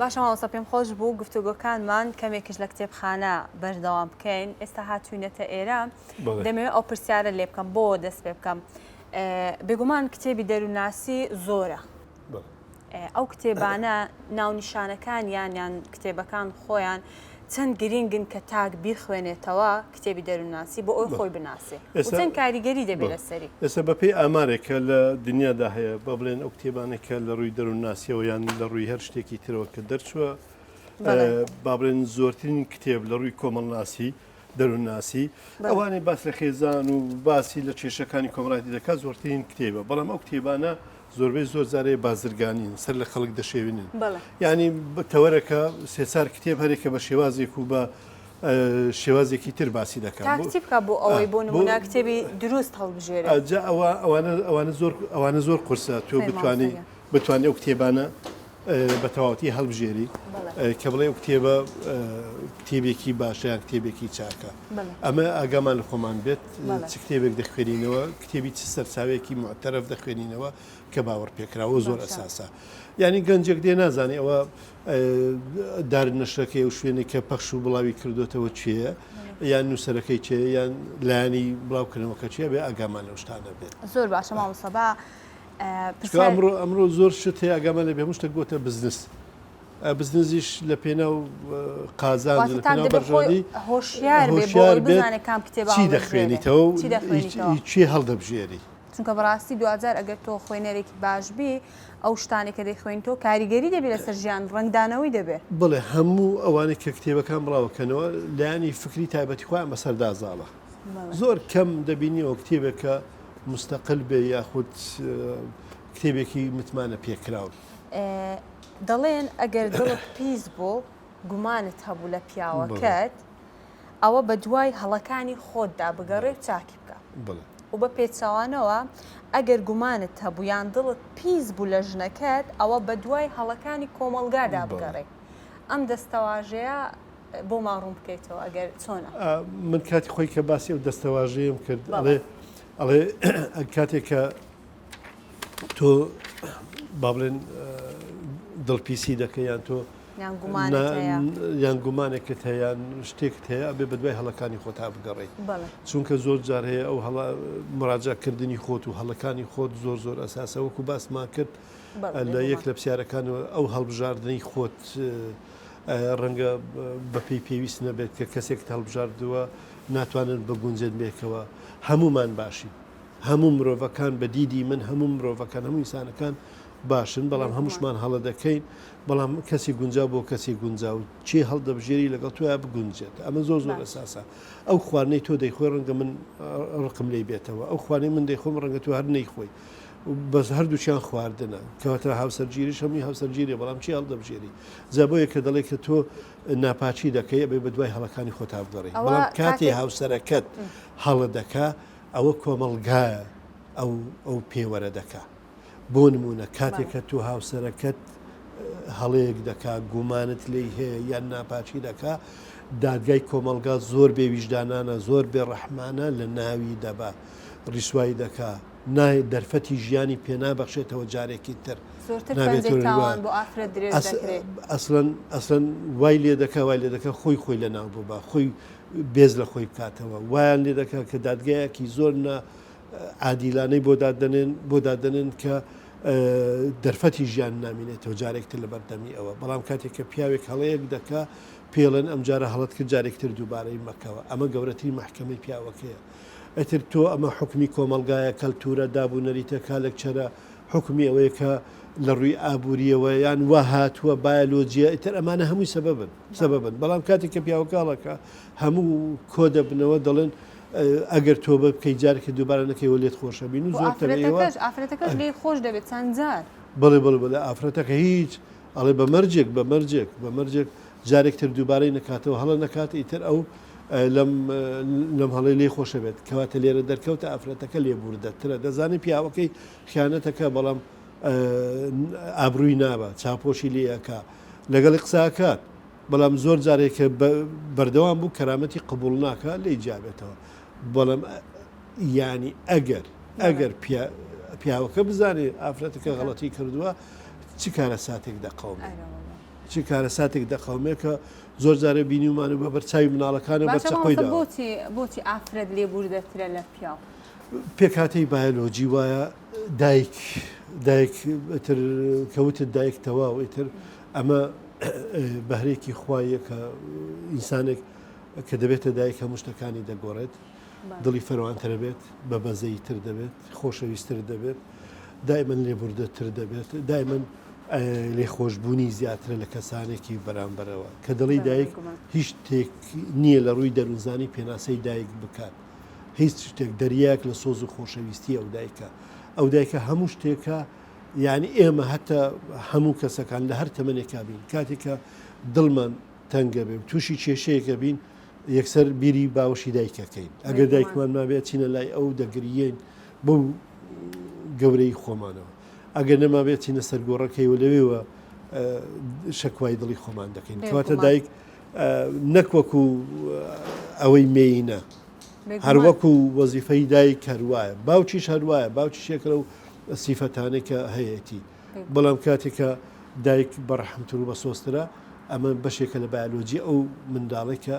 باشە مامۆستا پێم خۆش بوو گفتوگۆکانمان کەمێکیش لە کتێبخانە بەردەوام بکەین ئێستا هاتوینەتە ئێرە دەمەوێت ئەو پرسیارە لێ بکەم بۆ دەست پێ بکەم بێگومان کتێبی دەروونناسی زۆرە ئەو کتێبانە ناونیشانەکانیان یان کتێبەکان خۆیان چەند گرینگن کە تاک بیخوێنێتەوە کتێبی دەروونناسی بۆ ئەوی خۆی بناسێ چەند کاریگەری دەبێت لەسەری. ئێستا بەپێی ئامارێک کە لە دنیادا هەیە با بڵێن ئەو کتێبانەی کە لە ڕووی دەروونناسیەوە یان لە ڕووی هەر شتێکی ترەوە کە دەرچووە با بڵێن زۆرترین کتێب لە ڕووی کۆمەڵناسی دەروونناسی ئەوانەی باس لە خێزان و باسی لە کێشەکانی کۆمەڵایەتی دەکات زۆرترین کتێبە بەڵام ئەو کتێبانە زۆربەی زۆر جارێ بازرگانین سەر لە خەڵک دەشێوینن ینی تەوەرەکە سێچار کتێب هەرێکە بە شێوازێک و بە شێوازێکی تر باسی دەکات تاکتی بکە بۆ ئەوەی بۆ نمونە کتێبی دروست هەڵبژێرێت جا ئەوە ئەوانە ئەوانە زۆر ئەوانە زۆر قورسە تۆ بتوانی بتوانانی ئەو کتێبانە بە تەواوەتی هەڵبژێری کە بڵێ ئەو کتێبە کتێبێکی باشە یان کتێبێکی چاکە ئەمە ئاگامان لە خۆمان بێت چ کتێبێک دەخوێنینەوە کتێبی چ سەرچاوێکی معتەرەف دەخوێنینەوە کە باوەڕ پێکراوە زۆر ئەساسە یعنی گەنجێک دێ نازانێ ئەوە دار نەشرەکەی و شوێنێک کە پەخش و بڵاوی کردوتەوە چێە یان نووسەرەکەی چێ یان لایەنی بڵاوکردنەوەکە چیە بێ ئاگامان لەو شتانە بێت زۆر باشە مامۆستا با ئەمڕۆ ئەمڕۆ زۆر شت هەیە ئاگامان لێ بێ هەموو شتێک بۆتە بزنس بزنزیش لە پێناو قازانج لە پێناو بەرژەوەندی هۆشیار بێ بۆ ئەوەی بزانێ کام کتێب چی دەخوێنیتەوە و چی هەڵدەبژێری. چونکە بەڕاستی دواجار ئەگەر تۆ خوێنەرێکی باش بی ئەو شتانەی کە دەیخوێنیتەوە کاریگەری دەبێ لەسەر ژیان ڕەنگدانەوەی دەبێ. بەڵێ هەموو ئەوانەی کە کتێبەکان بڵاوەکەنەوە لایەنی فکری تایبەتی خۆیان بەسەردا زاڵە زۆر کەم دەبینیەوە کتێبێک کە مستەقل بێ یاخود کتێبێکی متمانە پێکراو. دەڵێن ئەگەر دڵت پیس بوو گومانت هەبوو لە پیاوەکەت ئەوە بە دوای هەڵەکانی خۆتدا بگەڕێ و چاکی بکە و بە پێچەوانەوە ئەگەر گومانت هەبوو یان دڵت پیس بوو لە ژنەکەت ئەوە بە دوای هەڵەکانی کۆمەڵگادا بگەڕێ ئەم دەستەواژەیە بۆمان ڕوون بکەیتەوە ئەگەر چۆنە؟ من کاتی خۆی کە باسی ئەو دەستەواژەیەم کرد ئەڵێ ئەڵێ کاتێک کە تۆ با بڵێن دڵپیسی دەکەی یان تۆ یان گومانێکت هەیە یان شتێکت هەیە ئەبێ بەدوای هەڵەکانی خۆتا بگەڕێی چونکە زۆر جار هەیە ئەو هەڵە مراجعکردنی خۆت و هەڵەکانی خۆت زۆر زۆر ئەساسە وەکو باسمان کرد لە یەک لە پرسیارەکان ئەو هەڵبژاردنەی خۆت ڕەنگە بەپێی پێویست نەبێت کە کەسێکت هەڵبژاردووە ناتوانن بگونجێن بێکەوە هەمومان باشین هەموو مرۆڤەکان بە دیدی من هەموو مرۆڤەکان هەموو ئینسانەکان باشن بەڵام هەمووشمان هەڵە دەکەین بەڵام کەسی گونجاو بۆ کەسی گونجاو چی هەڵدەبژێری لەگەڵ تۆیا بگونجێت ئەمە زۆر زۆر ئەساسە ئەو خواردنەی تۆ دەیخۆی ڕەنگە من ڕقم لێی بێتەوە ئەو خواردنەی من دەیخۆم ڕەنگە تۆ هەر نەیخۆی بەس هەردووکیان خواردنە کەواتە هاوسەرگیریش هەمووی هاوسەرگیریە بەڵام چی هەڵدەبژێری جا بۆیە کە دەڵێ کە تۆ ناپاکی دەکەی ئەبێ بە دوای هەڵەکانی خۆتا بگەڕێی بەڵام کاتێ هاوسەرەکەت هەڵە دەکا ئەوە کۆمەڵگایە ئەو ئەو پێوەرە دەکا بۆ نمونە کاتێک کە تۆ هاوسەرەکەت هەڵەیەک دەکا گومانت لێی هەیە یان ناپاکی دەکا دادگای کۆمەڵگا زۆر بێ ویژدانانە زۆر بێ ڕەحمانە لە ناوی دەبا ڕیسوای دەکا نای دەرفەتی ژیانی پێ نابەخشێتەوە جارێکی تر زۆرتر پەنجەی تاوان بۆ ئافرەت درێژ دەکرێت. ئەسڵەن ئەسڵەن وای لێ دەکا وای لێ دەکا خۆی خۆی لە ناو ببا خۆی بێز لە خۆی بکاتەوە وایان لێ دەکا کە دادگایەکی زۆر نا عادیلانەی بۆ دادەنێن بۆ دادەنێن کە دەرفەتی ژیان نامینێتەوە جارێکتر لە بەردەمی ئەوە بەڵام کاتێک کە پیاوێک هەڵەیەک دەکا پێڵێن ئەمجارە هەڵت کرد جارێکتر دووبارەی مەکەوە ئەمە گەورەترین مەحکەمەی پیاوەکەیە ئیتر تۆ ئەمە حوکمی کۆمەڵگایە، کەلتورە، داب و نەریتە، کالکچەرە، حوکمی ئەوەیە کە لە ڕووی ئابوورییەوە یان وا هاتووە، بایەلۆجییە، ئیتر ئەمانە هەمووی سەبەبن، سەبەبن. بەڵام کاتێک کە پیاوەکە هەڵەکا هەموو کۆ دەبنەوە دەڵێن ئەگەر تۆبە بکەی جارێکی دووبارە نەکەیەوە لێت خۆشەبین و بۆ زۆر تەبیعیەوە ئافرەتەکەش ئافرەتەکەش لێی خۆش دەبێت چەند جار. بەڵێ بەڵێ بەڵێ ئافرەتەکە هیچ ئەڵێ بە مەرجێک بە مەرجێک بە مەرجێک جارێک تر دووبارەی نەکاتەوە هەڵە نەکات ئیتر ئەو لەم لەم هەڵەی لێی خۆشە بێت کەواتە لێرە دەرکەوتە ئافرەتەکە لێبوردەترە دەزانێت پیاوەکەی خیانەتەکە بەڵام ئابرووی نابا چاپۆشی لێ ئەکا لەگەڵی قسە ئەکات بەڵام زۆر جارێک کە بەردەوام بوو کەرامەتی قبوڵ ناکا لێی جیابێتەوە بەڵام یانی ئەگەر ئەگەر پیاوەکە بزانێ ئافرەتەکە غەڵەتی کردووە چ کارەساتێک دەقەومێ. چ کارەساتێک دەقەومێ کە زۆر جارێ بینیومانە بە بەرچاوی مناڵەکانە باشە بەرچەقۆی مامۆستا داوە. بۆچی بۆچی ئافرەت لێبوردەترە لە پیاو؟ پێکهاتەی بایۆلۆجی وایە دایک دایک ئیتر کە وتت دایک تەواو ئیتر ئەمە بەهرێکی خوایە کە ئینسانێک کە دەبێتە دایک هەموو شتەکانی دەگۆڕێت دڵی فەروانترە بێت بە بەزەیی تر دەبێت خۆشەویستتر دەبێت دایمەن لێبوردەتر دەبێت دایمەن لێخۆشببوونی زیاترە لە کەسانێکی بەرامبەرەوە کە دڵی دایک هیچ شتێک نییە لە ڕووی دەروونزانی پێناسەی دایک بکات هیچ شتێک دەریایەک لە سۆز و خۆشەویستی ئەو دایکە ئەو دایکە هەموو شتێکە یعنی ئێمە هەتا هەموو کەسەکان لە هەر تەمەنێکا بین کاتێک کە دڵمان تەنگە بێ و تووشی کێشەیەکە بین یەکسەر بیری باوەشی دایکەکەین ئەگەر دایکمان مابێت چینە لای ئەو دەگریین بەو گەورەی خۆمانەوە ئەگەر نەمابێت چینە سەر گۆڕەکەی و لەوێوە شەکوای دڵی خۆمان دەکەین کەواتە دایک نەک وەکو ئەوەی مێینە هەروەکو وەزیفەی دایک هەروایە باوکیش هەروایە باوکی شێکرە و سیفەتانێک کە هەیەتی بەڵام کاتێک کە دایک بەڕەحمتر و بەسۆزترە ئەمە بەشێکە لە بایۆلۆجی ئەو منداڵێک کە.